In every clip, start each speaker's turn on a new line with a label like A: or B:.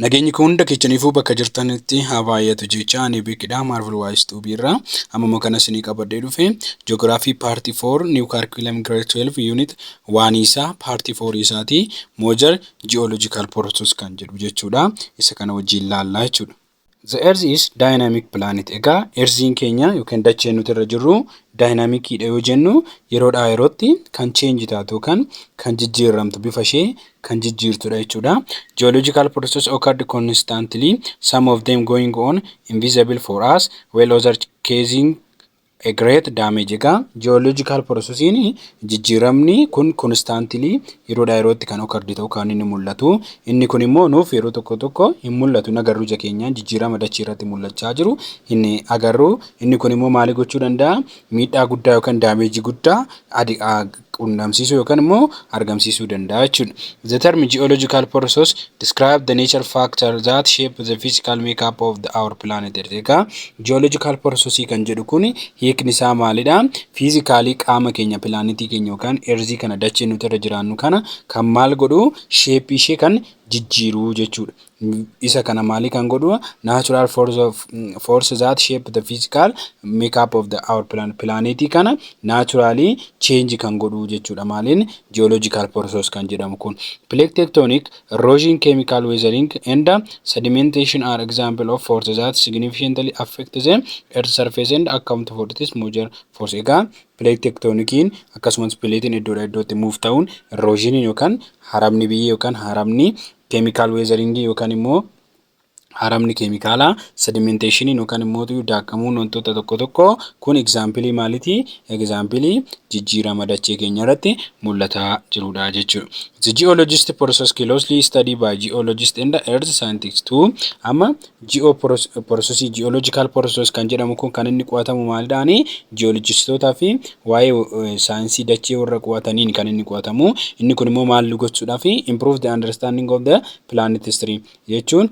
A: Nageenyi kun hunda keessaniifuu bakka jirtanitti haa baay'atu jecha ani beekidha Marvel Wise Tube irraa amma kana isinii qabadhee dhufe Geography Part 4 New Curriculum Grade 12 Unit 1 isaa Part 4 isaati, Major Geological Process kan jedhu jechuudha. Isa kana wajjin laallaa jechuudha. The Earth is dynamic planet. Egaa Earthiin keenya yookiin dacheen nuti irra jirru dynamiciidha yoo jennu, yeroodhaa yerootti kan change taatu yookaan kan jijjiiramtu, bifa ishee kan jijjiirtudha jechuudha. Geological process occurred constantly, some of them going on invisible for us, while others causing a great damage. Egaa geological processiin jijjiiramni kun constantly yeroodhaa yerootti kan occurred ta'u, kan inni mul'atu. Inni kun immoo nuuf yeroo tokko tokko hin mul'atu, hin agarru. Ija keenyaan jijjiirama dachee irratti mul'achaa jiru hin agarru. Inni kun immoo maali gochuu danda'a? Miidhaa guddaa yookaan damage guddaa qunnamsiisuu yookaan immoo argamsiisuu danda'a jechuudha. The term geological process describe the natural factor that shape the physical makeup of our planet. Egaa geological process kan jedhu kun hiikni isaa maalidha? Physically qaama keenya, pilaanetii keenya yookaan earthii kana, dachee nuti irra jiraannu kana kan maal godhu? Shape ishee kan jijjiiruu jechuudha. Isa kana maali kan godhu? Natural force of force that shape the physical makeup of the our planet. Pilaanetii kana naturally change kan godhu jechuudha. Maaliin geological process kan jedhamu kun? Plate tectonic, erosion, chemical weathering and sedimentation are example of forces that significantly affect the earth surface and account for its major force. Egaa plate tectoniciin akkasumas pileetiin iddoodhaa iddootti move ta'uun, erosioniin yookaan haramni biyyee yookaan haramni chemical weathering yookaan immoo haramni keemikaalaa, sedimentationiin yookaan immoo daakamuun wantoota tokko tokkoo kun example maaliitii? Example jijjiirama dachee keenya irratti mul'ataa jirudha jechuudha. The geologist process closely studied by geologist and earth scientists too. Amma processii geological process kan jedhamu kun kan inni qo'atamu maalidhaanii? Geologistootaa fi waa'ee saayinsii dachee warra qo'ataniin kan inni qo'atamu. Inni kun immoo maal gochuudhaafi? Improve the understanding of the planet history jechuun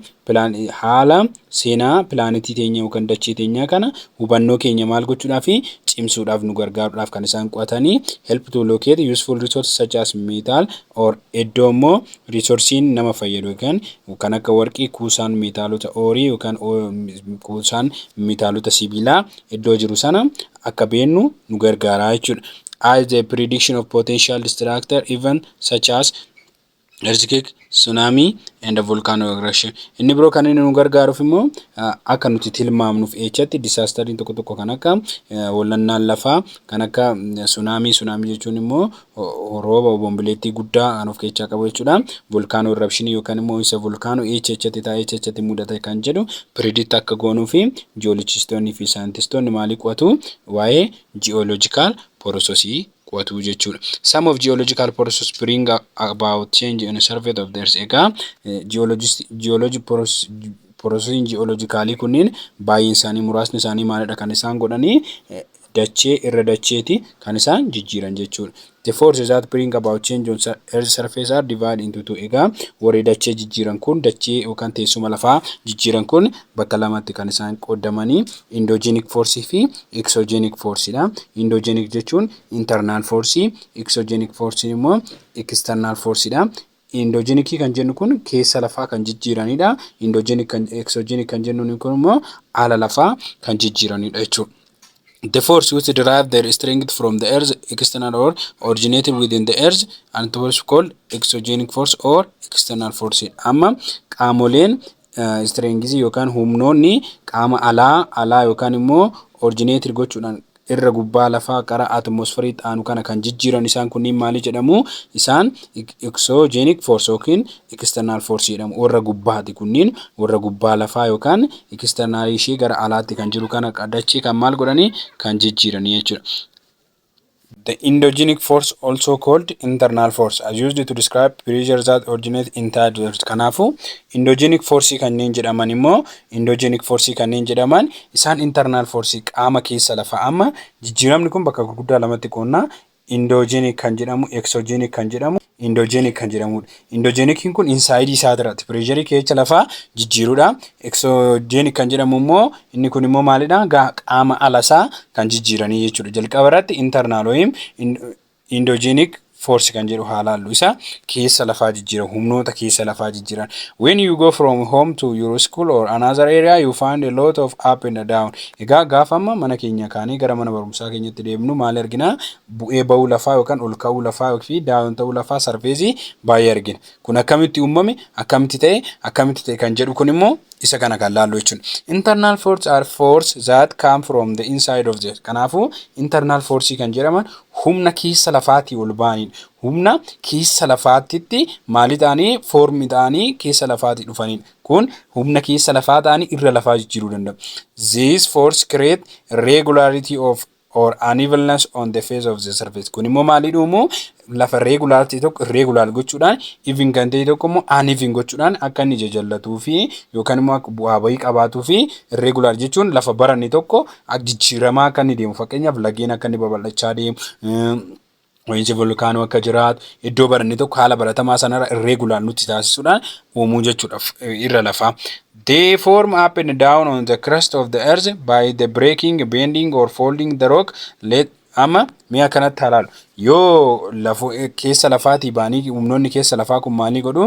A: haala seenaa pilaanetii teenya yookaan dachee teenyaa kana hubannoo keenya maal gochuudhaafi? Cimsuudhaaf nu gargaaruudhaaf kan isaan qo'atanii. Help to locate useful resources such as metal or iddoo immoo resourceiin nama fayyadu yookaan kan akka warqii, kuusaan meetaalota oorii yookaan kuusaan meetaalota sibiilaa iddoo jiru sana akka beennu nu gargaara jechuudha. As the prediction of potential disaster event such as earthquake, tsunami and volcano eruption. Inni biroo kan inni nu gargaaruuf immoo akka nuti tilmaamnuuf eechatti disasteriin tokko tokko kan akka hollannaan lafaa, kan akka tsunami. Tsunami jechuun immoo rooba obomboleettii guddaa kan of keessaa qabu jechuudha. Volcano eruption yookaan immoo isa volcano eecha eechatti taa'ee eecha eechatti mudate kan jedhu predict akka goonuu fi jiyoolojistoonni fi saayintistoonni maalii qo'atu? Waa'ee geological processii qo'atu jechuudha. Some of geological process bring about change in the surface of the earth. Egaa geology processiin geologicalii kunniin baay'een isaanii, muraasni isaanii maalidha kan isaan godhanii? Dachee irra dacheeti kan isaan jijjiiran jechuudha. The forces that bring about change on earth surface are divided into two. Egaa warri dachee jijjiiran kun, dachee yookaan teessuma lafaa jijjiiran kun bakka lamatti kan isaan qoodamanii, endogenic force fi exogenic force dha. Endogenic jechuun internal force, exogenic force immoo external force dha. Endogenicii kan jennu kun keessa lafaa kan jijjiiranidha. Endogenic kan exogenic kan jennuun kun immoo haala lafaa kan jijjiiranidha jechuudha. The force which derive their strength from the earth external or originated within the earth and was called exogenic force or external force. Amma qaamoleen strengthii yookaan humnoonni qaama alaa yookaan immoo originated gochuudhaan irra gubbaa lafaa gara atmosferiitti aanu kana kan jijjiiran, isaan kunniin maali jedhamu? Isaan exogenic force yookiin external force jedhamu. Warra gubbaati kunniin, warra gubbaa lafaa yookaan external ishee gara alaatti kan jiru kana dachee kan maal godhanii? Kan jijjiiranii jechuudha. The endogenic force, also called internal force, as used to describe pressure that originate inside the earth. Kanaafuu endogenic force kanneen jedhaman immoo, endogenic force kanneen jedhaman isaan internal force qaama keessa lafa. Amma jijjiiramni kun bakka gurguddaa lamatti qoonnaa: endogenic kan jedhamu, exogenic kan jedhamu, endogenic kan jedhamudha. Endogeniciin kun inside isaa irratti pressure keessa lafaa jijjiirudha. Exogenic kan jedhamu immoo, inni kun immoo maalidha? Qaama alasaa kan jijjiiranii jechuudha. Jalqaba irratti internal yookiin endogenic Force kan jedhu haa laallu. Isa keessa lafaa jijjiiran, humnoota keessa lafaa jijjiiran. When you go from home to your school or another area, you find a lot of up and down. Egaa gaafa amma mana keenya kaanii gara mana barumsaa keenyatti deemnu maal argina? Bu'ee bahuu lafaa yookaan ol ka'uu lafaa fi down ta'uu lafaa surface baay'ee argina. Kun akkamitti uumame, akkamitti ta'e, akkamitti ta'e kan jedhu kun immoo isa kana kan laallu jechuudha. Internal force are force that come from the inside of the. Kanaafuu internal force kan jedhaman humna keessa lafaatii ol ba'anidha. Humna keessa lafaatitti maali ta'anii, form ta'anii keessa lafaatii dhufanidha. Kun humna keessa lafaa ta'anii irra lafaa jijjiiruu danda'u. This force create regularity of or unevenness on the face of the surface. Kun immoo maalii uumu? Lafa regular ta'e tokko irregular gochuudhaan, even kan ta'e tokko immoo uneven gochuudhaan akka inni jajallatuu fi yookaan immoo akka bu'aa bahii qabaatuu fi irregular jechuun lafa baranne tokko jijjiiramaa akka inni deemu, fakkeenyaaf lageen akka inni babal'achaa deemu, Ho'iinsi volkaanoo akka jiraatu, iddoo baranne tokko haala baratamaa sanarra irregular nutti taasisuudhaan uumuu jechuudha irra lafaa. They form up and down on the crust of the earth by the breaking, bending or folding the rock. Let amma mi'a kanatti haa ilaallu. Yoo keessa lafaatii ba'anii, humnoonni keessa lafaa kun maalii godhu?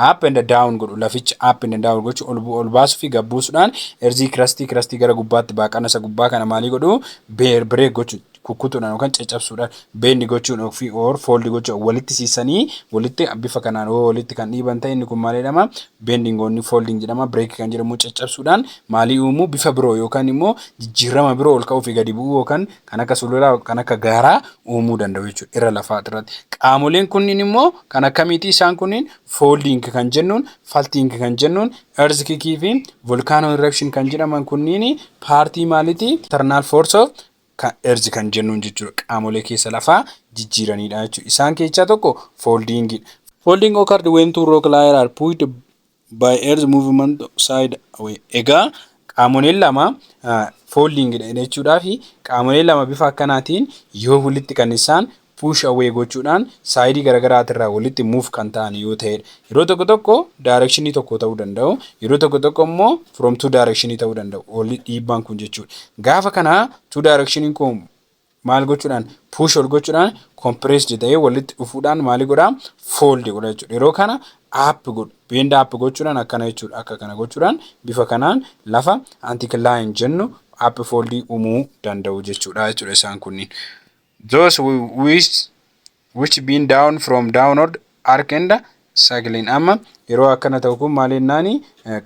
A: Up and down godhu. Laficha up and down gochuu, ol baasuu fi gad buusuudhaan earth crust gara gubbaatti baaqana isa gubbaa kana maalii godhu? Break gochuu, kukkutuudhaan yookaan caccabsuudhaan, bend gochuun fi or fold gochuun walitti siisanii, walitti bifa kanaan yoo walitti kan dhiiban ta'e, inni kun maal jedhama? Bending or folding jedhama. Break kan jedhamu caccabsuudhaan maalii uumuu? Bifa biroo yookaan immoo jijjiirama biroo, ol ka'uu fi gadi bu'uu yookaan kan akka sululaa, kan akka gaaraa uumuu danda'u jechuudha irra lafaa irratti. Qaamoleen kunniin immoo kan akkamiiti isaan kunniin? Folding kan jennuun, faulting kan jennuun, earthquake fi volcano eruption kan jedhaman kunniin part maaliiti? Internal force of earth kan jennuun jechuudha. Qaamolee keessa lafaa jijjiiranidha jechuudha. Isaan keessaa tokko foldingidha. Folding occurred when two rock layers are pushed by earth movement side away. Egaa qaamoleen lama foldingidha jechuudhaa fi qaamoleen lama bifa akkanaatiin yoo walitti kan isaan push away gochuudhaan side garaagaraatirraa walitti move kan ta'an yoo ta'edha. Yeroo tokko tokko direction tokko ta'uu danda'u. Yeroo tokko tokko immoo from two direction ta'uu danda'u. Walitti dhiibbaan kun jechuudha. Gaafa kana two direction kun maal gochuudhaan, push ol gochuudhaan, compressed ta'ee walitti dhufuudhaan maali godhaa? Fold godha jechuudha. Yeroo kana up godhu, bend up gochuudhaan akkana jechuudha. Akka kana gochuudhaan bifa kanaan lafa anticline jennu up fold uumuu danda'u jechuudha isaan kunniin. Those which been down from downward, arc and syncline. Amma yeroo akkana ta'u kun maal jennaani?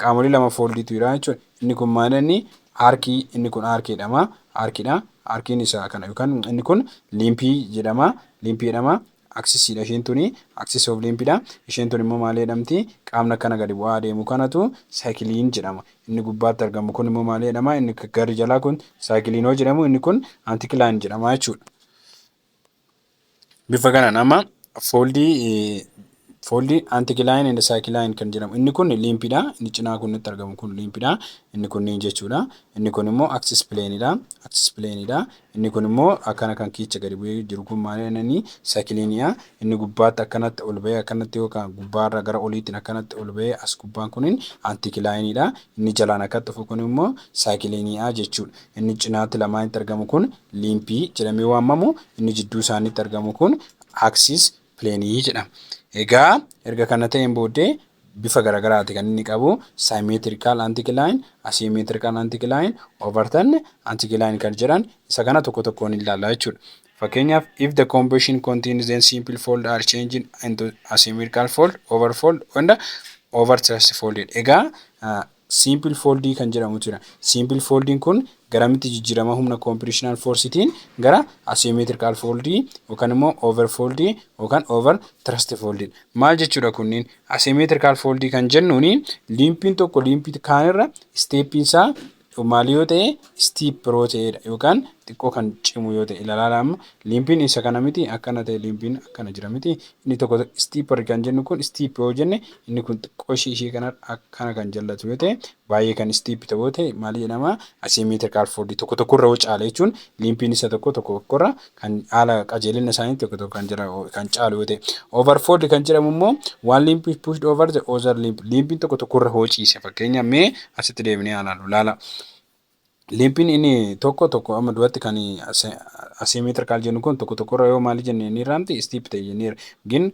A: Qaamolee lama foldiitu jira jechuudha. Inni kun maal inni? Arc, inni kun arc jedhama. Arcidha. Arciin isaa kana yookaan inni kun limb jedhama. Limb jedhama. Axisiidha isheen tuni, axis of limbiidha. Isheen tun immoo maal jedhamti? Qaamni akkana gadi bu'aa deemu kanatu syncline jedhama. Inni gubbaatti argamu kun immoo maal jedhama? Inni garri jalaa kun syncline yoo jedhamu, inni kun anticline jedhama jechuudha. Bifa kanaan amma fold, anticline and syncline kan jedhamu. Inni kun limbiidha. Inni cinaa kun nutti argamu kun limbiidha. Inni kunniin jechuudha. Inni kun immoo axis planeidha. Axis planeidha. Inni kun immoo akkana kan kiicha gadi bu'ee jiru kun maal jedhanii? Synclineidha. Inni gubbaatti akkanatti ol bahee, akkanatti yookaan gubbaarra gara oliitiin akkanatti ol bahee as gubbaan kun anticlineidha. Inni jalaan akkatti dhufu kun immoo synclineidha jechuudha. Inni cinaatti lamaanitti argamu kun limb jedhamee waamamu. Inni jidduu isaaniitti argamu kun axis plane jedhama. Egaa erga kana ta'een booddee bifa garaagaraati kan inni qabu: symmetrical anticline, asymmetrical anticline, overturn anticline kan jedhan isa kana tokko tokkoon ilaalla jechuudha. Fakkeenyaaf, if the compression continues, then simple fold are changing into asymmetrical fold, overfold and overthrust fold. Egaa simple foldii kan jedhamu jira. Simple foldiin kun garamitti jijjiirama? Humna compressional forcetiin gara asymmetrical foldii yookaan immoo overfoldii yookaan overthrust foldii. Maal jechuudha kunniin? Asymmetrical foldii kan jennuuni limbiin tokko limb kaanirra steepiin isaa maal yoo ta'e? Steep yoo ta'edha yookaan xiqqoo kan cimu yoo ta'e. Ilaalaa, amma limbiin isa kana miti, akkana ta'e, limbiin akkana jira miti? Inni tokko steeper kan jennu kun, steep yoo jenne, inni kun xiqqoo ishee kana akkana kan jallatu yoo ta'e, baay'ee kan steep ta'u yoo ta'e, maal jedhama? Asymmetrical fold. Tokko tokkorra yoo caale jechuun, limbiin isa tokko tokko tokkorra kan haala qajeelina isaanii tokko tokko kan jira kan caalu yoo ta'e. Overfold kan jedhamu immoo one limb pushed over the other limb, limbiin tokko tokkorra hoo ciise. Fakkeenyaaf, mee asitti deebinee haa ilaallu, ilaala. Limpiin inni tokko tokko amma duratti kan asymmetrical jennu kun tokko tokkorra yoo maali jenne inni irraamti steep ta'e jenneera. Gin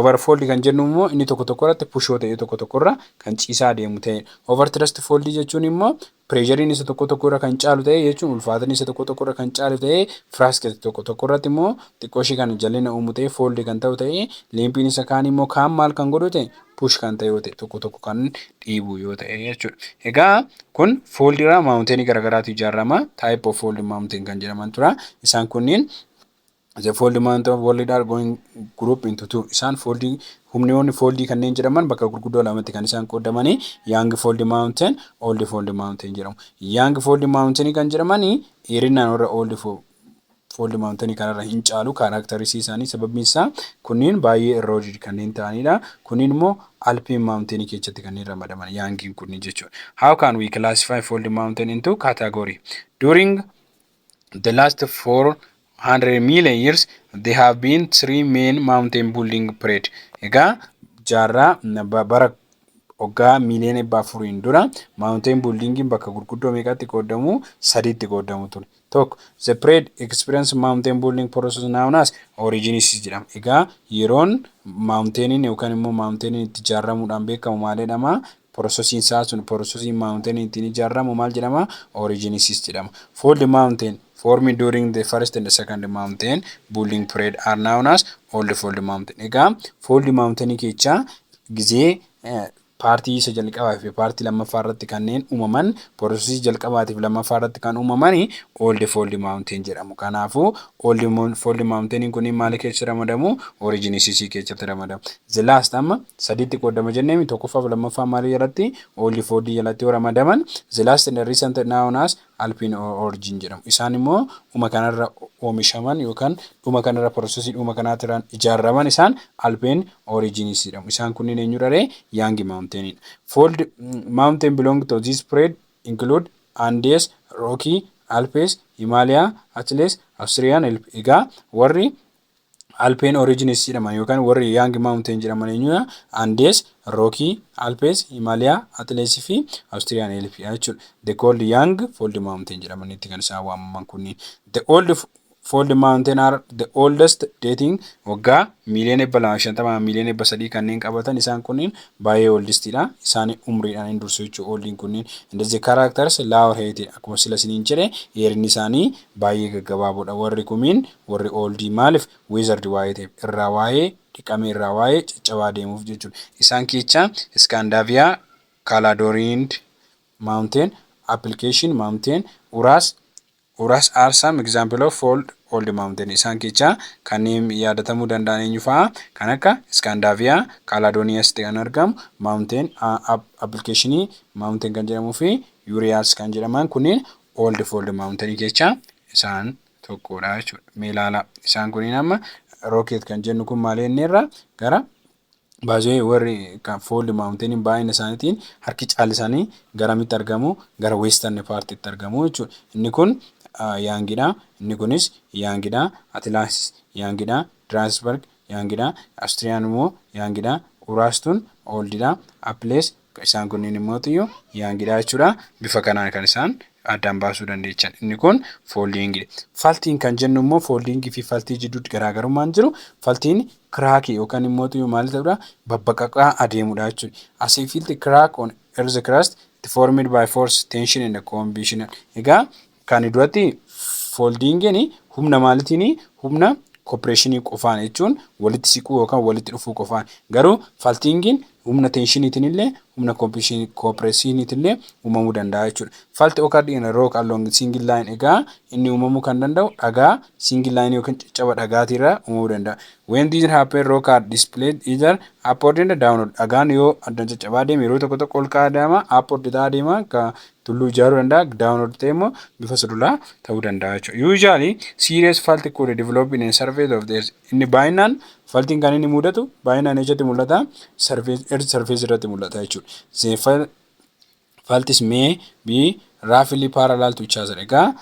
A: overfold kan jennu immoo inni tokko tokko irratti push ta'e, tokko tokkorra kan ciisaa deemu ta'e. Overthrust fold jechuun immoo pressureiin isa tokko tokko irra kan caalu ta'e jechuun, ulfaatinni isa tokko tokko irra kan caalu ta'e, furrached tokko tokko irratti immoo xiqqoo ishee kan jalina uumu ta'e, fold kan ta'u ta'e. Limpiin isa kaan immoo kaan maal kan godhu ta'e, push kan ta'e yoo ta'e, tokko tokko kan dhiibu yoo ta'e jechuudha. Egaa kun foldirraa mountainii garaagaraatu ijaarama. Type of fold mountain kan jedhaman tura. Isaan kunniin the fold mountain of world are going group into two. Isaan foldii, humnoonni foldii kanneen jedhaman bakka gurguddoo lamatti kan isaan qoodamanii young fold mountain, old fold mountain jedhamu. Young fold mountain kan jedhamanii dheerinaan warra old fold mountain kanarra hin caalu characterisii isaanii, sababni isaa kunniin baay'ee eroded kanneen ta'anidha. Kunniin immoo Alpine mountain keessatti kanneen ramadaman youngiin kunniin jechuudha. How can we classify fold mountain into category? During the last 400 million years, there have been three main mountain building period. Egaa jaarraa bara waggaa miiliyoona 400n dura mountain buildingiin bakka gurguddoo meeqatti qoodamu? Sadiitti qoodamu ture. Tokko, the period experience mountain building process known as orogenesis jedhama. Egaa yeroon mountainiin yookaan immoo mountainiin itti ijaaramuudhaan beekamu maal jedhama? Processiin isaa sun, processiin mountainiin ittiin ijaaramu maal jedhama? Orogenesis jedhama. Fold mountain formed during the first and the second mountain building period are known as old fold mountain. Egaa fold mountain keessaa gizee partii isa jalqabaa fi partii lammaffaa irratti kanneen uumaman, processii jalqabaatii fi lammaffaa irratti kan uumaman old fold mountain jedhamu. Kanaafuu old fold mountain kun maal keessatti ramadamu? Orogenesis keessatti ramadamu. The last, amma sadiitti qoodama jennee, tokkoffaa fi lammaffaa maalii jalatti? Old fold jalatti yoo ramadaman, the last and the recent known as Alpine origin jedhamu. Isaan immoo dhuma kanarra oomishaman yookaan dhuma kanarra processii dhuma kanaatiin ijaaraman isaan Alpine origins jedhamu. Isaan kunneen eenyudha ree? Young mountainidha. Fold mountain belong to this period include Andes, Rocky, Alps, Himalaya, Atlas, Austrian. Egaa warri Alpine origins jedhaman yookaan warri Young mountain jedhaman eenyudha? Andes, Rocky, Alps, Himalaya, Atlas fi Austrian Alps jechuudha. The called young fold mountain jedhamanitti kan isaan waamaman kunniin. The old fold mountain are the oldest, dating waggaa miiliyoona 250 miiliyoona 300 kanneen qabatan, isaan kunniin baay'ee oldestidha. Isaan umriidhaan hin dursu jechuudha oldiin kunniin. And the characters lower height, akkuma sila isiniin jedhe dheerinni isaanii baay'ee gaggabaaboodha. Warri kumiin warri oldii maaliif weathered waa'ee ta'eef irraa waa'ee dhiqamee irraa waa'ee caccabaa deemuuf jechuudha. Isaan keessaa Scandinavia, Caledonian Mountain, Appalachian Mountain, Urals are some example of fold old mountain. Isaan keessaa kanneen yaadatamuu danda'an eenyu fa'aa? Kan akka Scandinavia, Caledoniyaatti kan argamu Mountain, Appalachian Mountain kan jedhamuu fi Urals kan jedhaman kunneen old fold mountain keessaa isaan tokkodha jechuudha. Mee ilaalaa, isaan kunniin amma Rocky kan jennu kun maal jenneerra? Gara baay'ee warri kan fold mountain baay'ina isaaniitiin harki caalli isaanii garamitti argamu? Gara western partiitti argamu jechuudha. Inni kun youngidha. Inni kunis youngidha. Atlas youngidha. Drakensberg youngidha. Austriyaan immoo youngidha. Uralstuun oldidha. Appalachian isaan kunniin immoo youngidha jechuudha. Bifa kanaan kan isaan addaan baasuu dandeechan. Inni kun foldingidha. Faultiin kan jennu immoo foldingii fi faultii jidduutti garaagarummaan jiru, faultiin crackii yookaan immoo maal ta'uudha, babbaqaqaa adeemudha jechuudha. As a fault crack on earth crust formed by force, tension and compression. Egaa kan duratti foldingiin humna maaliitiin? Humna compressionii qofaan jechuun walitti siquu yookaan walitti dhufuu qofaan. Garuu faultingiin humna tensioniitiin illee humna compressioniitiin illee uumamuu danda'a jechuudha. Fault occurred in a rock along single line. Egaa inni uumamuu kan danda'u dhagaa single line yookiin caccaba dhagaatirraa uumamuu danda'a. When this happen, rock are displayed either upward and downward. Dhagaan yoo addaan caccabaa deeme yeroo tokko tokko ol ka'aa deema, upward ta'aa deema, tulluu ijaaruu danda'a, downward ta'e immoo bifa sululaa ta'uu danda'a jechuudha. Usually serious fault could develop in a surface of the earth. Inni baay'inaan faultiin kan inni mudatu baay'inaan eessatti mul'ata? Earth surface irratti mul'ata jechuudha. The faults may be roughly parallel to each other. Egaa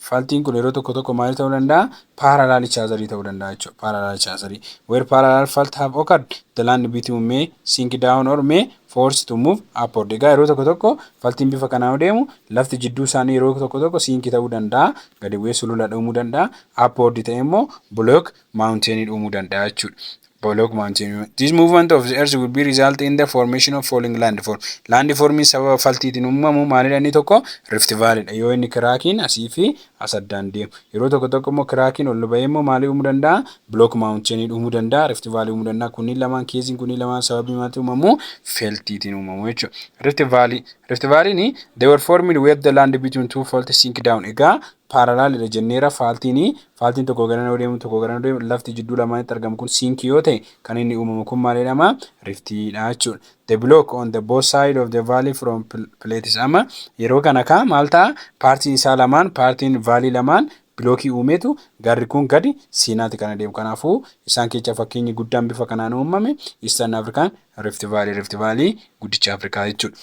A: faultiin kun yeroo tokko tokko maal ta'uu danda'a? Parallel each other ta'uu danda'a jechuudha. Parallel each other. Where parallel fault have occurred, the land between may sink down or may force to move upward. Egaa yeroo tokko tokko faultiin bifa kanaan deemu lafti jidduu isaanii yeroo tokko tokko sink ta'uu danda'a. Gadi bu'ee sulula uumuu danda'a. Upward ta'e immoo block mountain uumuu danda'a jechuudha. Block mountain. This movement of the earth will be result in the formation of falling landform. Landformiin sababa faultiitiin uumamu maalidha? Inni tokko Rift Valley dha. Yoo inni crackiin asii fi as addaan deemu. Yeroo tokko tokko immoo crackiin ol bahee immoo maalii uumuu danda'a? Block mountain uumuu danda'a. Rift Valley uumuu danda'a. Kunniin lamaan caseiin kunniin lamaan sababii maaliitiin uumamu? Faultiitiin uumamu jechuudha. Rift Valley. Rift Valley they were formed where the land between two faults sink down. Egaa parallelidha jenneera faultiin tokko gara deemu, tokko gara deemu, lafti jidduu lamaanitti argamu kun sink yoo ta'e kan inni uumamu kun maal jedhama? Riftiidha jechuudha. The block on the both side of the valley from plates. Amma yeroo kana kaa maal ta'a? Partiin isaa lamaan, partiin valley lamaan blockii uumeetu garri kun gadi seenaati kan adeemu. Kanaafuu isaan keessaa fakkeenyi guddaan bifa kanaan uumame Eastern African Rift Valley, Rift Valley guddicha Afrikaa jechuudha.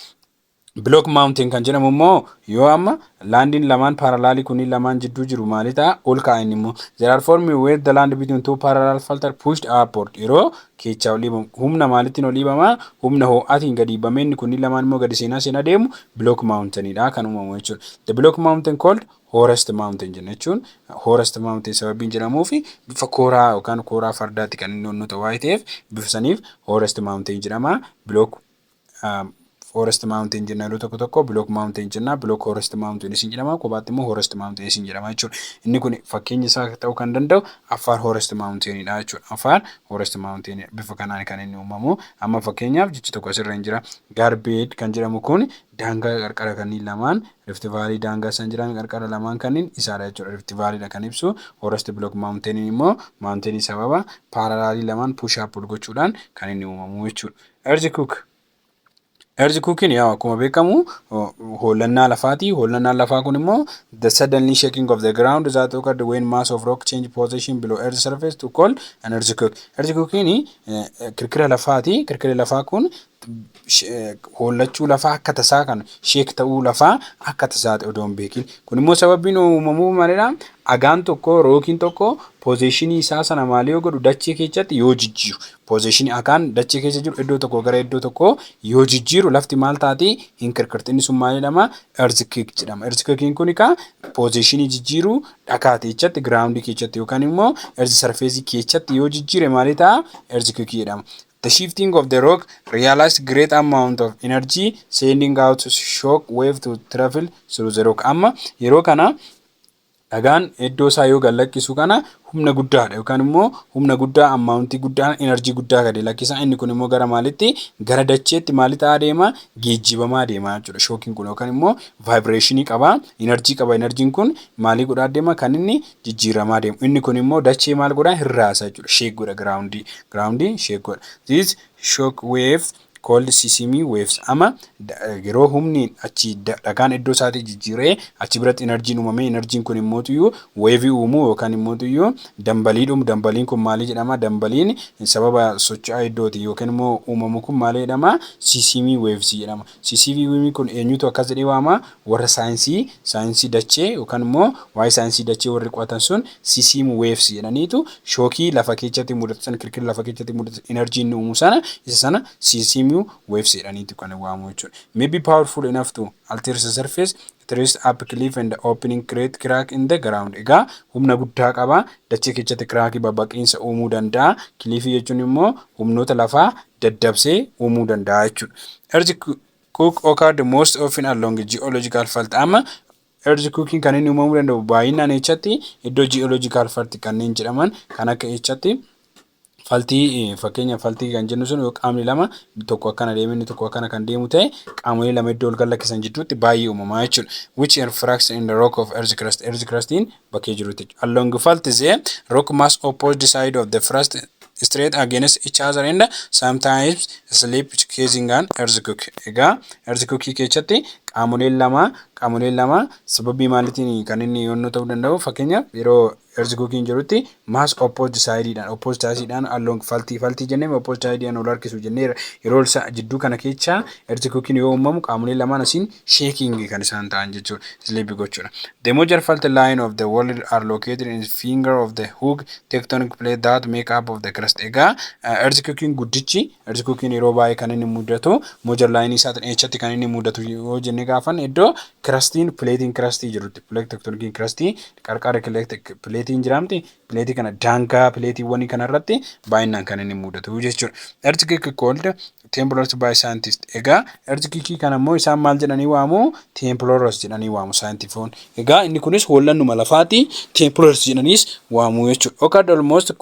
A: Block Mountain kan jedhamu immoo yoo amma landiin lamaan parallelii kunniin lamaan jidduu jiru maali ta'a? Ol ka'a inni immoo. There are form where the land between two parallel faults are pushed upward. Yeroo keessaa ol dhiibamu humna maalittiin ol dhiibama? Humna ho'aatiin gadi dhiibamee inni kunniin lamaan immoo gadi seenaa seenaa deemu block mountainidha kan uumamu jechuudha. The block mountain called Horse Mountain jenna jechuun Horse Mountain sababiin jedhamuuf bifa kooraa yookaan kooraa fardaatti kan inni onnu ta'u waa'ee ta'eef bifa saniif Horse Mountain jedhama. Block Horse Mountain jenna yeroo tokko tokko, Block Mountain jenna, Block Horse Mountain isin jedhama, kophaatti immoo Horse Mountain isin jedhama jechuudha. Inni kun fakkeenya isaa ta'uu kan danda'u Affaar Horse Mountainidha jechuudha. Affaar Horse Mountain bifa kanaan kan inni uumamu. Amma fakkeenyaaf jechi tokko asirra hin jira. Garbeel kan jedhamu kun daangaa qarqara kanneen lamaan Rift Valley daangaa isaan jiran qarqara lamaan kanneen isaadha jechuudha. Rift Valleyidha kan ibsu. Horse Block Mountain immoo mountain sababa parallelii lamaan push up gochuudhaan kan inni uumamu jechuudha. Earthquake. Earthquakeiin yaa akkuma beekamu hollannaa lafaati. Hollannaan lafaa kun immoo the suddenly shaking of the ground that occurred when mass of rock change position below earth surface to call an earthquake. Earthquakeiin kirkira lafaati. Kirkirri lafaa kun hollachuu lafaa akka tasaa kan shake ta'uu lafaa akka tasaa ta'e odoo hin beekin. Kun immoo sababiin uumamuu maalidhaa? Dhagaan tokko, rockiin tokko positionii isaa sana maal yoo godhu? Dachee keessatti yoo jijjiiru, positionii dhagaan dachee keessa jiru iddoo tokkoo gara iddoo tokkoo yoo jijjiiru lafti maal taati? Hin kirkirti. Inni sun maal jedhama? Earthquake jedhama. Earthquakeiin kun egaa positionii jijjiiruu dhagaa keessatti, groundii keessatti yookaan immoo earth surfaceii keessatti yoo jijjiire maal ta'a? Earthquake jedhama. The shifting of the rock released great amount of energy, sending out shock wave to travel through the rock. Amma yeroo kana dhagaan iddoo isaa yoo gad lakkisu kana humna guddaadha yookaan immoo humna guddaa, amountii guddaa, energy guddaa gadi lakkisa. Inni kun immoo gara maalitti, gara dacheetti maali ta'aa deema? Geejjibamaa deema jechuudha. Shockiin kun yookaan immoo vibrationii qaba, energy qaba. Energyn kun maalii godhaa deema? Kan inni jijjiiramaa deemu. Inni kun immoo dachee maal godhaa? Hirraasa jechuudha. Shake godha groundii, groundii shake godha. This shock wave called seismic waves. Amma yeroo humni achi dhagaan iddoo isaatii jijjiiree achi biratti energyn uumamee, energyn kun immootuyyuu waveii uumuu yookaan immootuyyuu dambalii dhumu. Dambaliin kun maalii jedhama? Dambaliin sababa socho'aa iddooti yookaan immoo uumamu kun maal jedhama? Seismic waves jedhama. Seismic wave kun eenyutu akkas jedhee waama? Warra saayinsii dachee yookaan immoo waa'ee saayinsii dachee warri qo'atan sun seismic waves jedhaniitu shockii lafa keessatti mudatu sana, kirkira lafa keessatti mudatu, energy inni uumu sana, isa sana seismic waves jedhaniitu kan waamu jechuudha. May be powerful enough to alter the surface, thrust up cliff and opening great crack in the ground. Egaa humna guddaa qaba. Dachee keessatti crackii babbaqiinsa uumuu danda'a. Cliffii jechuun immoo humnoota lafaa daddabsee uumuu danda'a jechuudha. Earthquake occurred most often along geological fault. Amma earthquake kan inni uumamuu danda'u baay'inaan eechatti? Iddoo geological fault kanneen jedhaman kan akka eechatti? Faultii, fakkeenya faultii kan jennu sun yoo qaamni lama tokko akkana deeme, inni tokko akkana kan deemu ta'e, qaamolee lama iddoo wal lakkisan jidduutti baay'ee uumamaa jechuudha. Which are fracture in the rock of earth crust, earth crustiin bakkee jirutti. Along fault the rock mass opposite side of the crust straight against each other and sometimes slip, causing an earthquake. Egaa earthquake keessatti qaamoleen lama sababii maaliitiin kan inni yoonnoo ta'uu danda'u? Fakkeenyaaf yeroo Earthquakeiin jirutti mass opposite sideidhaan along faultii jennee, opposite sideidhaan ol harkisu jennee, yeroo jidduu kana keessa earthquakeiin yoo uumamu qaamoleen lamaan asiin shaking kan isaan ta'an jechuudha. Slip gochuudha. The major fault line of the world are located in finger of the huge tectonic plate that make up of the crust. Egaa earthquakeiin guddichi, earthquakeiin yeroo baay'ee kan inni mudatu major line isaatiin eechatti kan inni mudatu yoo jennee gaafan, iddoo crustiin, plateiin crustii jirutti, plate tectoniciin crustii qarqara plateiin jiraamti, plateii kana daangaa plateiiwwanii kanarratti baay'inaan kan inni mudatu jechuudha. Earthquake called tremors by scientist. Egaa earthquake kana immoo isaan maal jedhanii waamu? Tremors jedhanii waamu scientifoonni. Egaa inni kunis hollannuma lafaati, tremors jedhaniis waamu jechuudha. Occurred almost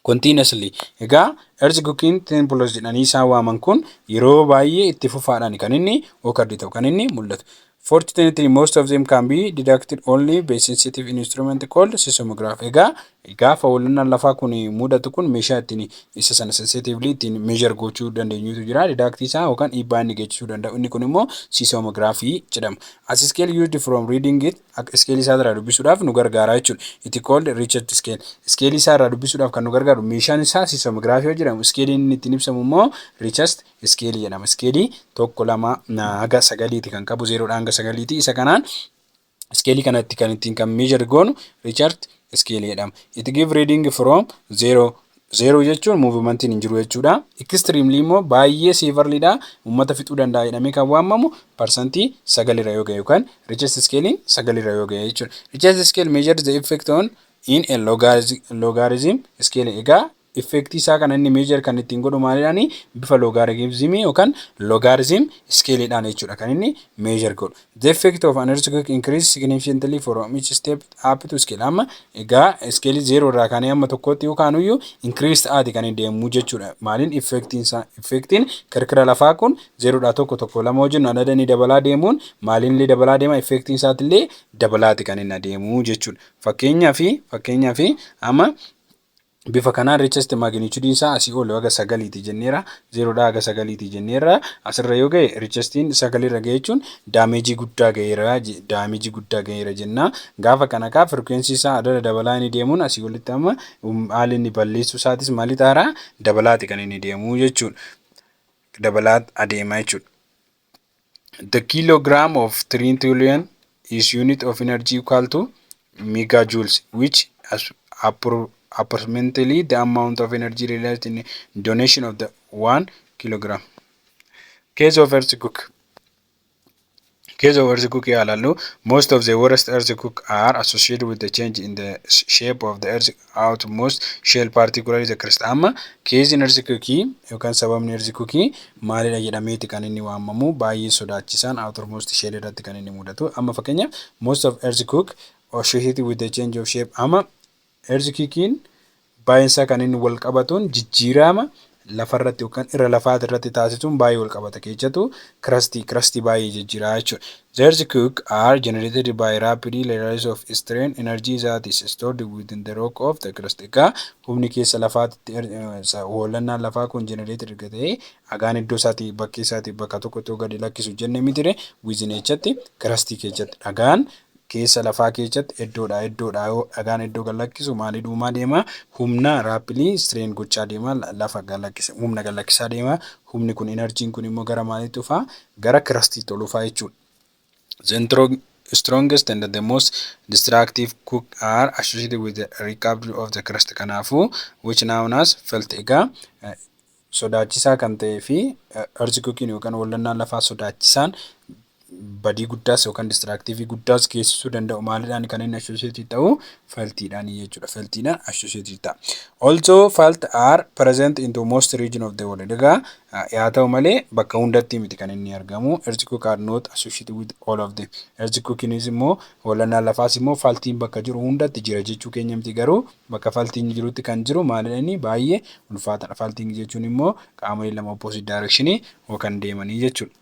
A: continuously. Egaa earthquake tremors jedhanii isaan waaman kun yeroo baay'ee itti fufaadhaan kan inni occurred ta'u, kan inni mul'atu. Fortunately, most of them can be detected only by sensitive instrument called seismograph. Egaa gaafa hollannaan lafaa kun mudatu kun meeshaa ittiin isa sana sensitively ittiin measure gochuu dandeenyutu jira. Detect isaa yookaan dhiibbaa inni geessisuu danda'u. Inni kun immoo seismography jedhama. As scale used from reading it, akka scale isaa irraa dubbisuudhaaf nu gargaara jechuudha. It called Richter scale. Scale isaa irraa dubbisuudhaaf kan nu gargaaru meeshaan isaa seismography yoo jedhamu, scale inni ittiin ibsamu immoo Richter scale jedhama. Scale tokko, lama haga sagaliiti kan qabu, zeeroodha hanga sagaliiti. Isa kanaan scale kanatti kan ittiin kan measure goonu Richter scale jedhama. It give reading from zero. Zero jechuun movementiin hin jiru jechuudha. Extremely immoo baay'ee severelyidha. Uummata fixuu danda'a jedhamee kan waamamu 9% irra yoo gahe yookaan Richter scaleiin 9 irra yoo gahe jechuudha. Richter scale measures the effect on in a logarithm scale. Egaa effectii isaa kan inni measure kan ittiin godhu maalidhaani? Bifa logarithmii yookaan logarithm scaleiidhaan jechuudha kan inni measure godhu. The effect of an earthquake increase significantly from each step up to scale. Amma egaa scaleii zeeroo irraa kaanee amma tokkotti yookaan iyyuu increase ta'aati kan inni deemu jechuudha. Maaliin effectiin isaa, effectiin kirkira lafaa kun zeeroodhaa tokko, tokko, lama hojjennu adada inni dabalaa deemuun maaliin illee dabalaa deema, effectiin isaatillee dabalaati kan inni adeemu jechuudha. Fakkeenyaaf amma bifa kanaan Richter magnitudeiin isaa asii ol haga sagaliiti jenneera. Zeeroodhaa haga sagaliiti jenneera. Asirra yoo gahe, Richteriin sagalirra gahe jechuun damageii guddaa gaheera, damageii guddaa gaheera jenna. Gaafa kana kaa frequency isaa adada dabalaa inni deemuun asii olitti amma haalli inni balleessuu isaatis maali ta'aara? Dabalaati kan inni deemu jechuudha. Dabalaa adeema jechuudha. The kilogram of 3 trillion is unit of energy equal to megajoules, which as approximately the amount of energy released in detonation of the 1 kilogram. Cause of earthquake. Cause of earthquake ilaallu, most of the worst earthquake are associated with the change in the shape of the earth outermost shell, particularly the crust. Amma causeiin earthquake yookaan sababni earthquake maalidha jedhameeti kan inni waamamu, baay'ee sodaachisaan outermost shell irratti kan inni mudatu. Amma fakkeenyaaf most of earthquake associated with the change of shape. Amma earthquakein baay'een isaa kan inni wal qabatuun jijjiirama lafarratti yookaan irra lafaati irratti taasisuun baay'ee wal qabata, keessattuu crustii baay'ee jijjiiraa jechuudha. The earthquake are generated by rapid release of strain energy that is stored within the rock of the crust. Egaa humni keessa lafaatti hollannaan lafaa kun generated erga ta'ee, dhagaan iddoo isaatii bakkee isaatii bakka tokkotti gadi lakkisu jenne mitire, within echatti crustii keessatti dhagaan keessa lafaa keessatti iddoodhaa iddoodhaa yoo dhagaan iddoo gad lakkisu maaliin uumaa deema? Humna rapidly strain gochaa deema, lafa gad lakkisa, humna gad lakkisaa deema. Humni kun, energyiin kun immoo gara maaliitti dhufaa? Gara crustiitti ol dhufaa jechuudha. The strongest and the most destructive quake are associated with the rupture of the crust. Kanaafuu which known as fault. Egaa sodaachisaa kan ta'ee fi earthquake yookaan hollannaan lafaa sodaachisaan badii guddaas yookaan destructive guddaas geessisuu danda'u maalidhaan kan inni associated ta'u? Faultiidhaan jechuudha. Faultiidhaan associated ta'a. Also, fault are present into most region of the world. Egaa haa ta'u malee bakka hundatti miti kan inni argamu. Earthquake are not associated with all of them. Earthquakenis immoo, hollannaan lafaas immoo faultiin bakka jiru hundatti jira jechuu keenya miti, garuu bakka faultiin jirutti kan jiru maalidha? Inni baay'ee ulfaataadha. Faultiin jechuun immoo qaamolee lama opposite direction yookaan deemanii jechuudha.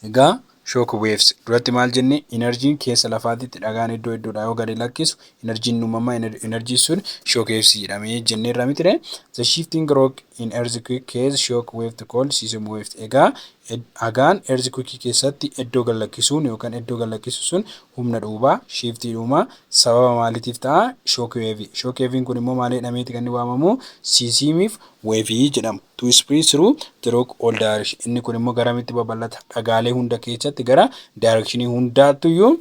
A: Egaa shock waves duratti maal jenne? Energyiin keessa lafaatitti dhagaan iddoo iddoodhaa yoo gadi lakkisu, energyiin uumamaa, energy sun shock waves jedhamee jenneerra mitire. The shifting rock in earthquake cause shock wave called seismic wave. Egaa Dhagaan earthquake keessatti iddoo gallakkisuun yookaan iddoo gallakkisu sun humna dhuubaa, shiftii dhuumaa. Sababa maaliitiif ta'a? Shock wave. Shock wave kun immoo maal jedhameeti kan inni waamamu? Seismic wave jedhama. To spread through the rock all direction. Inni kun immoo garamitti babal'ata? Dhagaalee hunda keessatti gara directionii hundaattuyyuu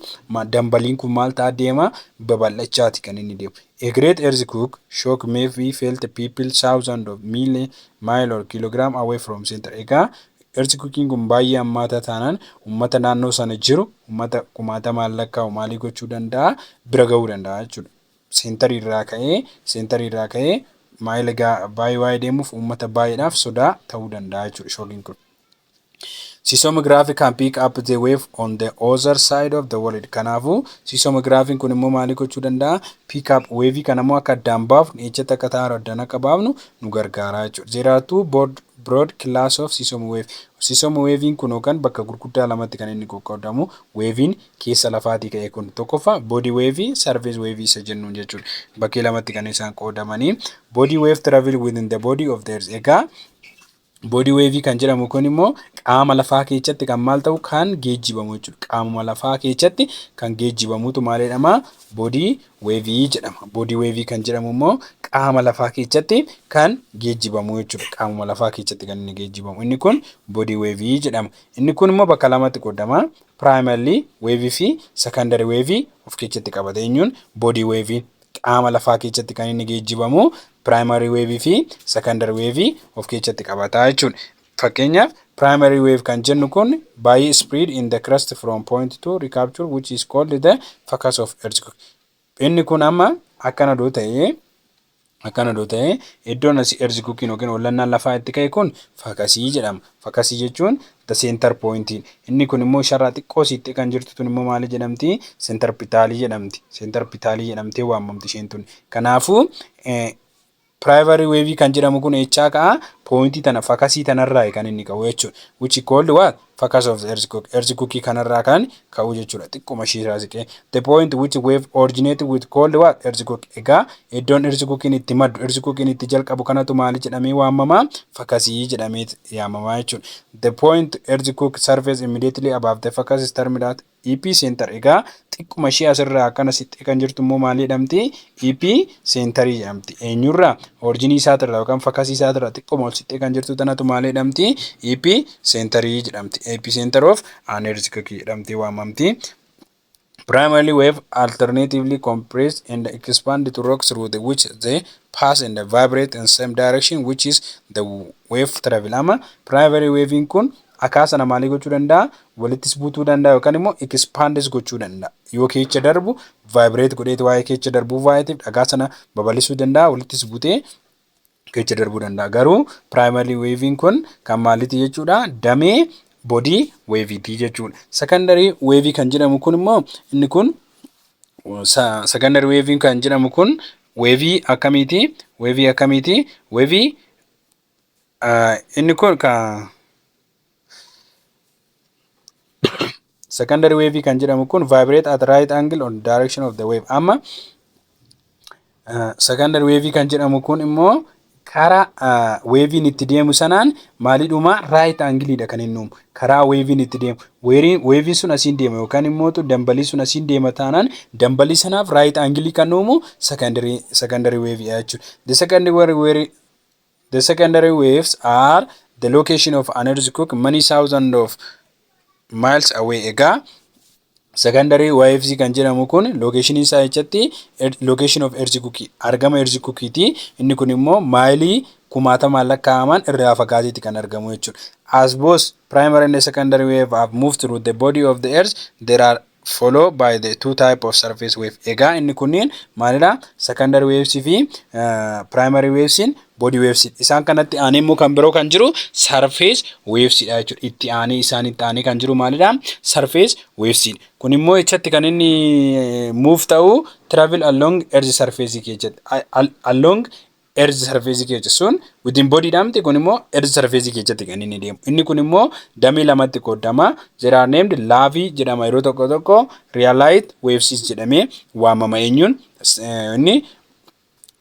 A: dambaliin kun maal ta'a deema? Babal'achaati kan inni deemu. A great earthquake shock may be felt people thousands of mile or kilogram away from center. Egaa earthquake'n kun baay'ee hammaataa taanaan uummata naannoo sana jiru, uummata kumaatamaan lakkaa'u maalii gochuu danda'a? Bira gahuu danda'a jechuudha. Centerii irraa ka'ee maayila baay'ee waa'ee deemuuf uummata baay'eedhaaf sodaa ta'uu danda'a jechuudha shockiin kun. Seismography can pick up the wave on the other side of the world. Kanaafuu seismographiin kun immoo maalii gochuu danda'a? Pick up wave kana immoo akka addaan baafnu, ejjeta akka ta'an addaan akka baafnu nu gargaara jechuudha. There are two broad class of seismic wave. Seismic wave'n kun yookaan bakka gurguddaa lamatti kan inni qoqqoodamu, wave'n keessa lafaatii ka'e kun, tokkoffaa body wave, surface wave isa jennuun jechuudha. Bakkee lamatti kan isaan qoodamanii. Body wave travel within the body of the earth. Egaa body wave kan jedhamu kun immoo qaama lafaa keessatti kan maal ta'u, kan geejjibamu jechuudha. Qaamuma lafaa keessatti kan geejjibamutu maal jedhama? Body wave jedhama. Body wave kan jedhamu immoo qaama lafaa keessatti kan geejjibamu jechuudha. Qaamuma lafaa keessatti kan inni geejjibamu. Inni kun body wave jedhama. Inni kun immoo bakka lamatti qoodama. Primary wave fi secondary wave of keessatti qabata. Eenyuun? Body wave qaama lafaa keessatti kan inni geejjibamu primary wave fi secondary wave of keessatti qabata jechuudha. Fakkeenyaaf, primary wave kan jennu kun by spread in the crust from point to rupture, which is called the focus of earthquake. Inni kun amma akkana doo ta'ee iddoon asii earthquake yookiin hollannaan lafaa itti ka'e kun focusii jedhama. Focusii jechuun the center point. Inni kun immoo isharraa xiqqoo siittee kan jirtu tun immoo maali jedhamti? Centripetalii jedhamti. Centripetalii jedhamtee waamamti isheen tun. Kanaafuu primary wave kan jedhamu kun eechaa ka'a? Pointii tana, focusii tanarraa kan inni ka'u jechuudha. Which called what? Focus of the earthquake. Earthquake kanarraa kan ka'u jechuudha. Xiqquma ishiirraa siqee. The point which wave originated with called what? Earthquake. Egaa iddoon earthquake itti maddu, earthquake itti jalqabu kanatu maali jedhamee waamama? Focusii jedhamee yaamama jechuudha. The point earthquake surface immediately above the focus is termed as epicenter. Egaa xiqquma ishee asirraa akkana siqxee kan jirtu immoo maal jedhamti? Epicenterii jedhamti. Eenyurraa? Originii isaatirraa yookaan focusii isaatirraa xiqquma ol siqxee kan jirtu tanatu maal jedhamti? Epicenterii jedhamti. Epicenter of an earthquake jedhamtee waamamti. Primary wave alternatively compress and expand to rocks through the which they pass and vibrate in same direction which is the wave travel. Amma primary wavein kun akkaa sana maalii gochuu danda'a? Walittis buutuu danda'a yookaan immoo expandis gochuu danda'a. Yoo keessa darbu vibrate godheeti waa'ee keessa darbuuf waa'eetiif dhagaa sana babal'isuu danda'a, walittis butee keessa darbuu danda'a. Garuu primary wavein kun kan maaliiti jechuudha? Damee body waveetii jechuudha. Secondary wave kan jedhamu kun immoo, inni kun secondary wave kan jedhamu kun wave akkamiiti? Wave akkamiiti? Wave inni kun ka secondary wave kan jedhamu kun vibrate at right angle on direction of the wave. Amma secondary wave kan jedhamu kun immoo karaa wavein itti deemu sanaan maalidhuma, right angleidha kan inni uumu. Karaa wavein itti deemu. Wavein sun asiin deema yookaan immoo dambalii sun asiin deema taanaan dambalii sanaaf right angle kan uumu secondary wave jechuudha. The secondary waves are the location of an earthquake many thousand of miles away. Egaa secondary waves kan jedhamu kun location isaa jechatti location of earthquake, argama earthquakeeti. Inni kun immoo maayilii kumaatamaan lakkaa'aman irraa fagaateeti kan argamu jechuudha. As both primary and secondary wave have moved through the body of the earth, there are followed by the two type of surface wave. Egaa inni kunniin maalidha? Secondary waves fi primary waves, body waves. Isaan kanatti aanee immoo kan biroo kan jiru surface waves dha jechuudha. Itti aanee, isaan itti aanee kan jiru maalidha? Surface waves. Kun immoo echatti kan inni move ta'u travel along earth surface keessatti. Along earth surface keessa sun within body dha miti, kun immoo earth surface keessatti kan inni deemu. Inni kun immoo damee lamatti qoodama. They are named Love jedhama yeroo tokko tokko, Rayleigh waves jedhamee waamama. Eenyuun inni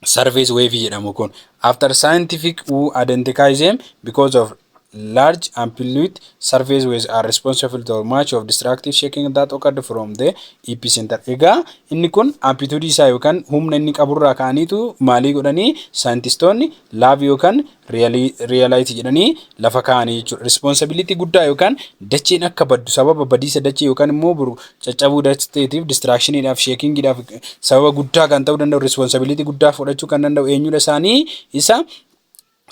A: surface wave jedhamu kun? After scientific who identify them because of Large amplitude surface waves are responsible for much of destructive shaking that occurred from the epicenter. Egaa inni kun amplitude isaa yookaan humna inni qaburraa ka'aniitu maalii godhanii saayintistoonni lave yookaan rhyolite jedhanii lafa kaa'anii jechuudha. Responsibility guddaa yookaan dacheen akka baddu, sababa badiisa dachee yookaan immoo caccabuu dacheetiif, destructioniidhaaf, shakingiidhaaf sababa guddaa kan ta'uu danda'u, responsibility guddaa fudhachuu kan danda'u eenyudha isaanii? Isa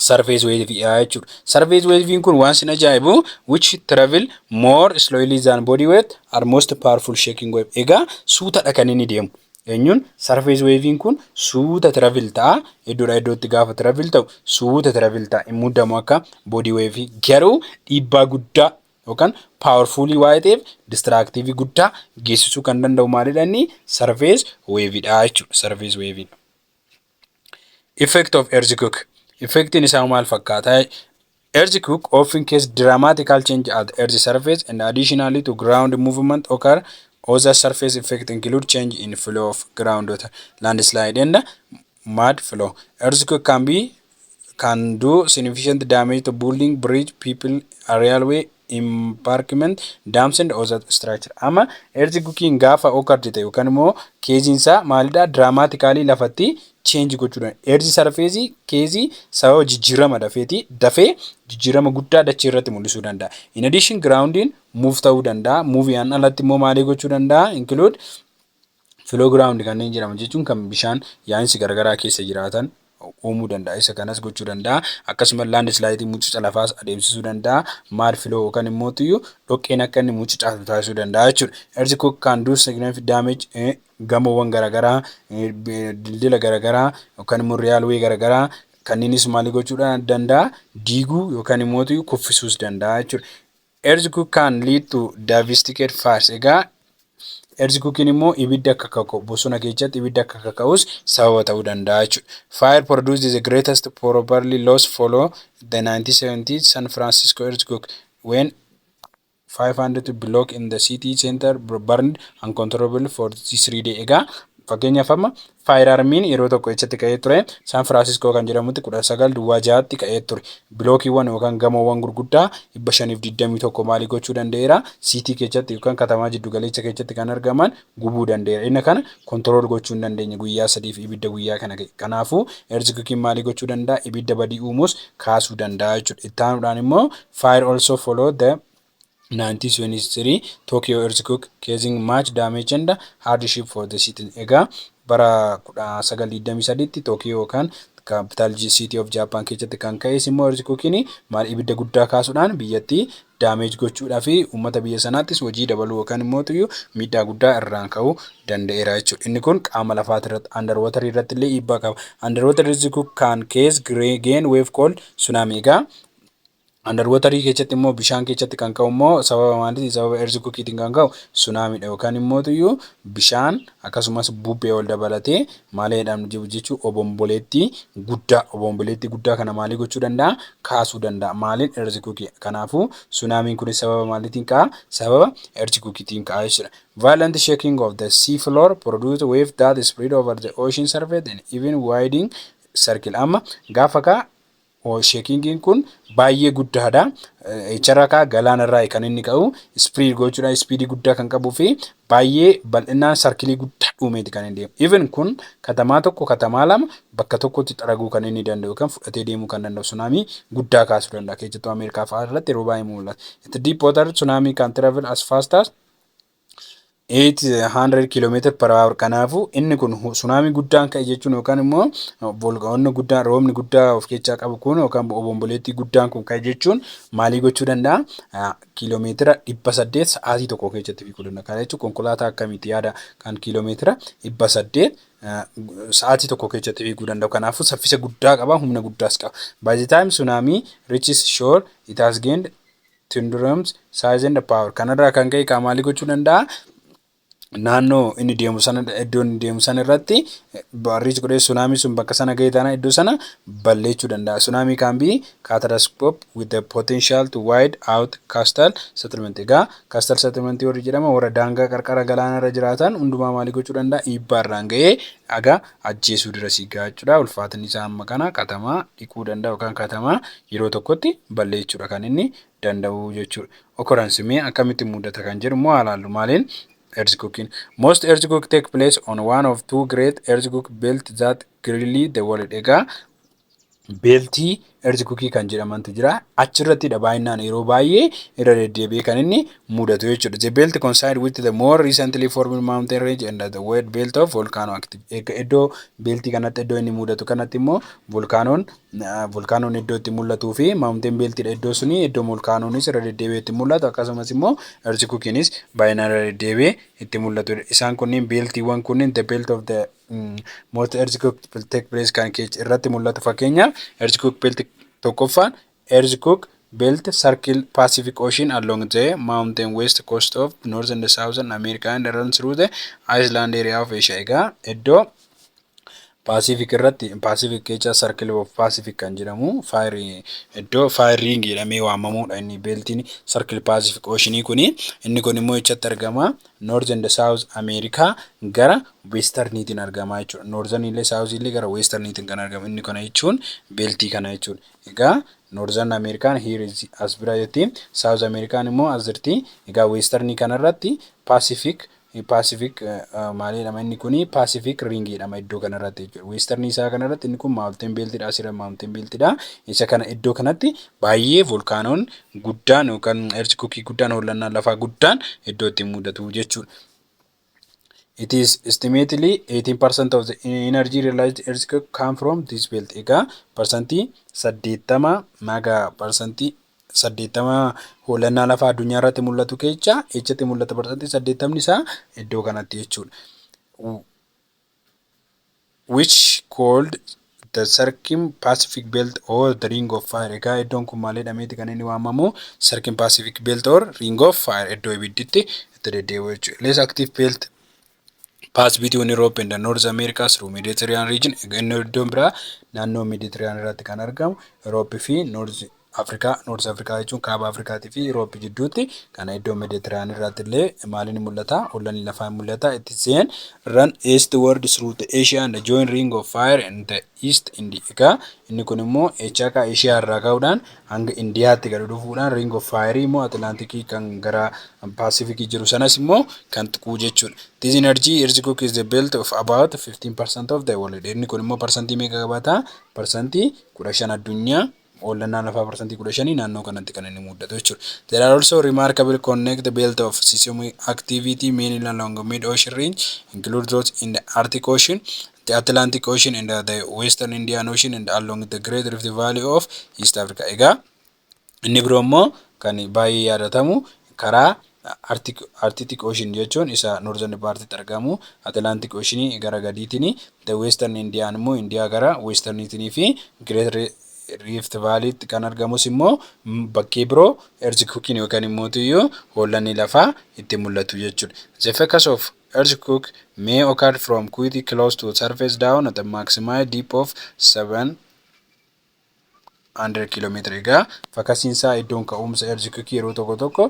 A: surface wave jechuudha. Surface wave kun waan sin ajaa'ibu, which travel more slowly than body wave, are most powerful shaking wave. Egaa suutadha kan inni deemu. Eenyuun? Surface wave kun suuta travel ta'a. Iddoodhaa iddootti gaafa travel ta'u suuta travel ta'a. Hin muddamu akka body wave, garuu dhiibbaa guddaa yookaan powerfulii waa'ee ta'eef destructive guddaa geessisuu kan danda'u maalidha inni? Surface wave dha jechuudha. Surface wave. Effect of earthquake. Effectiin isaa maal fakkaata? Earthquake often cause dramatical change at earth surface and additionally to ground movement occur. Other surface effect include change in flow of groundwater, landslide and mud flow. Earthquake can do significant damage to building, bridge, people, railway, embankment, dams and other structure. Amma earthquake gaafa occurred ta'e yookaan immoo causeiin isaa maalidha? Dramatically lafatti change gochuudha. Earth surface cause sababa jijjiirama dafeeti dafee jijjiirama guddaa dachee irratti mul'isuu danda'a. In addition, groundiin move ta'uu danda'a. Moveiyaan alatti immoo maalii gochuu danda'a? Include flow ground kanneen jedhaman jechuun kan bishaan yaa'insi garaagaraa keessa jiraatan uumuu danda'a. Isa kanas gochuu danda'a. Akkasuma landslide, mucuca lafaas adeemsisuu danda'a. Mud flow yookaan immoo dhoqqeen akka inni mucucaatu taasisuu danda'a jechuudha. Earthquake can do significant damage gamoowwan garaagaraa, dildila garaagaraa yookaan immoo railway garaagaraa kanneenis maal gochuu danda'a? Diiguu yookaan immoo kuffisuus danda'a jechuudha. Earthquake can lead to devastating fires. Egaa earthquakeiin immoo ibidda akka kaka'u, bosona keessatti ibidda akka kaka'us sababa ta'uu danda'a jechuudha. Fire produces the greatest property loss follow the 1970 San Francisco earthquake, when 500 block in the city center burned uncontrollably for 3 days. Egaa fakkeenyaaf amma firearmiin yeroo tokko echatti ka'ee ture? San Francisco kan jedhamutti 1906tti ka'ee ture. Blockiiwwan yookaan gamoowwan gurguddaa 521 maalii gochuu danda'eera? City keessatti yookaan katamaa jiddu galeessa keessatti kan argaman gubuu danda'eera. Inni kana control gochuu hin dandeenye guyyaa 3f ibidda guyyaa kana ka'e. Kanaafuu earthquakeiin maalii gochuu danda'a? Ibidda badii uumuus kaasuu danda'a jechuudha. Itti aanuudhaan immoo fire also follow the 1923 Tokyo earthquake, causing much damage and hardship for the city. Egaa bara 1923tti Tokyo yookaan capital city of Japan keessatti kan ka'es immoo earthquakeiin maal ibidda guddaa kaasuudhaan biyyattii damage gochuudhaa fi uummata biyya sanaattis hojii dabaluu yookaan immoo miidhaa guddaa irraan ka'uu danda'eera jechuudha. Inni kun qaama lafaati irratti, underwater irratti illee dhiibbaa qaba. Underwater earthquake can cause great wave called tsunami. Egaa underwaterii keessatti immoo, bishaan keessatti kan ka'u immoo sababa maaliiti? Sababa earthquakeiitiin kan ka'u tsunamidha yookaan immoo bishaan akkasumas bubbee ol dabalatee maal jedhamu jechuun obomboleettii guddaa kana maalii gochuu danda'a? Kaasuu danda'a. Maaliin? Earthquake. Kanaafuu tsunamiin kunis sababa maaliitiin ka'a? Sababa earthquakeiitiin ka'a jechuudha. Violent shaking of the sea floor produce wave that spread over the ocean surface and even widening circle. Amma gaafa ka'a shakingiin kun baay'ee guddaadha. Echarraa ka'a, galaanarraa kan inni ka'u, spread gochuudhaan speedii guddaa kan qabuu fi baay'ee bal'inaan circleii guddaa uumeeti kan inni deemu. Even kun katamaa tokko, katamaa lama bakka tokkotti xaraguu kan inni danda'u yookaan fudhatee deemuu kan danda'u tsunami guddaa kaasuu danda'a. Keessattuu Ameerikaa fa'aa irratti yeroo baay'ee mul'ata. Itti deep water tsunami can travel as fast as 800 km per hour. Kanaafuu inni kun tsunami guddaan ka'e jechuun yookaan immoo volkaanonni guddaan roobni guddaa of keessaa qabu kun yookaan obomboleettii guddaan kun ka'e jechuun maalii gochuu danda'a? Kiiloomeetira 800 sa'aatii tokko keessatti fiiguu danda'a. Kana jechuun konkolaataa akkamiiti yaada kan kiiloomeetira 800 sa'aatii tokko keessatti fiiguu danda'u? Kanaafuu saffisa guddaa qaba, humna guddaas qaba. By the time tsunami reaches shore, it has gained thunderous size and power. Kanarraa kan ka'e maalii gochuu danda'a? Naannoo inni deemu sana, iddoo inni deemu sana irratti reach godhee tsunaamii sun bakka sana ga'e taanaan iddoo sana balleessuu danda'a. Tsunami can be catastrophic with the potential to wipe out coastal settlement. Egaa coastal settlement warri jedhama warra daangaa qarqara galaanaa irra jiraatan hundumaa maalii gochuu danda'a? Dhiibbaa irraan ga'ee haga ajjeesuu dirasii ga'a jechuudha. Ulfaatinni isaa amma kana katamaa dhiquu danda'a yookaan katamaa yeroo tokkotti balleessuudha kan inni danda'u jechuudha. Occurrence mee akkamitti mudata kan jedhu immoo haa ilaallu. Maaliin earthquake? Most earthquake take place on one of two great earthquake belt that girdle the world. Egaa beltii earthquake kan jedhamantu jira. Achirrattidha baay'inaan yeroo baay'ee irra deddeebi'ee kan inni mudatu jechuudha. The belt coincide with the more recently formed mountain range and the wide belt of volcano activity. Egaa iddoo beltii kanatti, iddoo inni mudatu kanatti immoo volcanoon iddoo itti mul'atuu fi mountain beltiidha iddoo suni, iddoo volcanoonis irra deddeebi'ee itti mul'atu, akkasumas immoo earthquakenis baay'inaan irra deddeebi'ee itti mul'atudha. Isaan kunniin, beltiiwwan kunniin, the belt of the most earthquake take place kan irratti mul'atu, fakkeenyaaf earthquake belt tokkoffaan earthquake belt circle Pacific Ocean along the mountain west coast of North and Southern America and runs through the island area of Asia. Egaa iddoo Pacific irratti, Pacific keessa circle of Pacific kan jedhamu, fire iddoo fire ring jedhamee waamamudha inni beltiin circle Pacific Ocean kuni. Inni kun immoo echatti argama? North and South America gara westerniitiin argama jechuudha. Northern illee South illee gara westerniitiin kan argamu inni kana jechuun beltii kana jechuudha. Egaa Northern American here as bira jetti, South American immoo as jirti. Egaa westernii kanarratti Pacific maal jedhama inni kuni? Pacific ring jedhama iddoo kanarratti jechuudha. Westernii isaa kanarratti inni kun mountain beltidha, asirra mountain beltidha. Isa kana iddoo kanatti baay'ee volcanoon guddaan yookaan earthquake guddaan, hollannaan lafaa guddaan iddoo itti mudatu jechuudha. It is estimatedly 18% of the energy released earthquake come from this belt. Egaa 80% maga 80% hollannaa lafaa addunyaa irratti mul'atu keessa echatti mul'ata, 80% isaa iddoo kanatti jechuudha. Which called the Circum Pacific Belt or the Ring of Fire. Egaa iddoon kun maal jedhameeti kan inni waamamu? Circum Pacific Belt or Ring of Fire, iddoo ibidditti itti deddeebi'u jechuudha. Less active belt pass between Europe and North America through Mediterranean region. Inni iddoon biraa naannoo Mediterranean irratti kan argamu Europe fi North Africa, North Africa jechuun kaaba Afrikaatii fi Europe jidduutti kana iddoo Mediterranean irratti illee maaliin mul'ata? Hollanni lafaa mul'ata. It is then run eastward through the Asia and join Ring of Fire in the East India. Egaa inni kun immoo Echaaka Eshiyaa irraa ka'uudhaan hanga Indiyaatti gadi dhufuudhaan Ring of Fire immoo Atlantikii kan gara Paasifikii jiru sanas immoo kan tuquu jechuudha. This energy earthquake is the belt of about 15% of the world. Inni kun immoo parsantii meeqa qabata? 15% addunyaa, hollannaan lafaa 15% naannoo kanatti kan inni mudatu jechuudha. There are also remarkable connect belt of seismic activity mainly along the mid-ocean range, include those in the Arctic Ocean, the Atlantic Ocean and the Western Indian Ocean and along the Great Rift Valley of East Africa. Egaa inni biroo immoo kan baay'ee yaadatamu karaa Arctic Ocean jechuun isa Northern partiitti argamu, Atlantic Ocean gara gadiitiin, the Western Indian immoo Indiyaa gara Westerniitiin fi Great Rift Valleytti kan argamus immoo bakkee biroo earthquake yookaan immoo hollanni lafaa itti mul'atu jechuudha. The focus of earthquake may occur from quite close to surface down at a maximum depth of 700 kiiloomeetira. Egaa focusiinsaa iddoon ka'umsa earthquake yeroo tokko tokko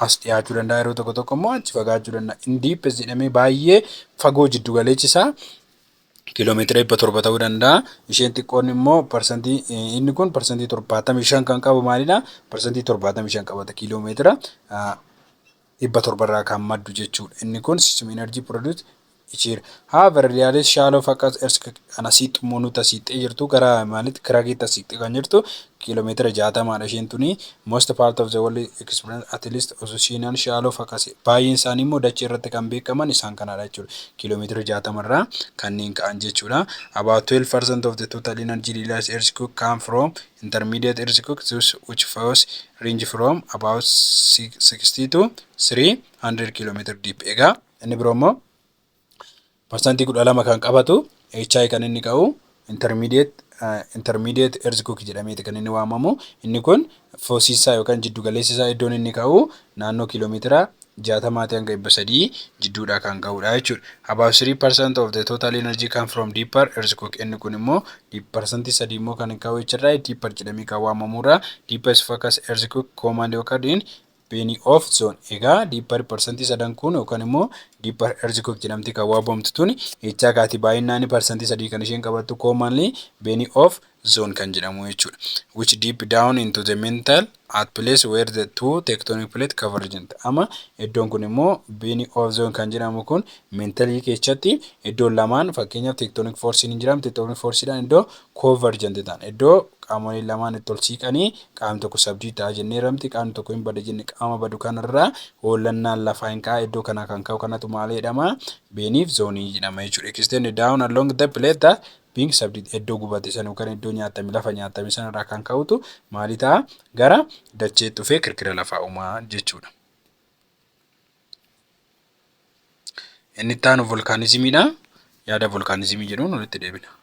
A: as dhiyaachuu danda'a, yeroo tokko tokko immoo achi fagaachuu danda'a. In deepest jedhamee baay'ee fagoo jiddu galeessi isaa kiiloomeetira 700 ta'uu danda'a. Isheen xiqqoon immoo parsantii inni kun 75% kan qabu maalidha? 75% qabata, kiiloomeetira 700 irraa kan maddu jechuudha. Inni kun seismic energy produce isheera. However, reality shallow focus earthquake kan asii xummoo nuti asiixxee jirtu gara maalitti crackiitti asiixxee kan jirtu kiiloomeetira 60dha isheen tuni. Most part of the world experience at least occasional shallow focus. Baay'een isaanii immoo dachee irratti kan beekaman isaan kanadha jechuudha. Kiiloomeetira 60 irraa kanneen ka'an jechuudha. About 12% of the total energy released earthquake come from intermediate earthquake, those which force range from about 60 to 300 kilometer deep. Egaa inni biroo immoo 12% kan qabatu HI kan inni qabu intermediate earthquake jedhameeti kan inni waamamu. Inni kun focusii yookaan jiddu galeessi isaa iddoon inni ka'u naannoo kiiloomeetira 60 hanga 300 jidduudha kan gahudha jechuudha. About 3% of the total energy come from deeper earthquake. Inni kun immoo 3% immoo kan ka'u jechuudha. Deeper jedhamee kan waamamudha. Deepest focus earthquake commonly occurred in Benioff zone. Egaa deeper 3% kun yookaan immoo deeper earthquake jedhamti kan waamamtu tuni jechaa kaati, baay'inaan 3% kan isheen qabattu commonly Benioff zone kan jedhamu jechuudha. Which deep down into the mantle at place where the two tectonic plate convergent. Amma iddoon kun immoo Benioff zone kan jedhamu kun mantle keessatti iddoon lamaan, fakkeenyaaf, tectonic force hin jiraam, tectonic forceedhaan iddoo convergent ta'an, iddoo qaamoleen lamaan itti ol siqanii, qaamni tokko subduct ta'a jennee ramti, qaamni tokko hin bada jenne, qaama badu kanarraa hollannaan lafaa hin ka'a. Iddoo kana kan ka'u kanatu maal jedhama? Benioff zone jedhama jechuudha. Extend down along the plate that being subduct, iddoo gubate sana yookaan iddoo nyaatame, lafa nyaatame sanarraa kan ka'utu maali ta'a? Gara dacheetti dhufee kirkira lafaa uumaa jechuudha. Inni itti aanu volcanismiidha. Yaada volcanismii jedhuun walitti deebina.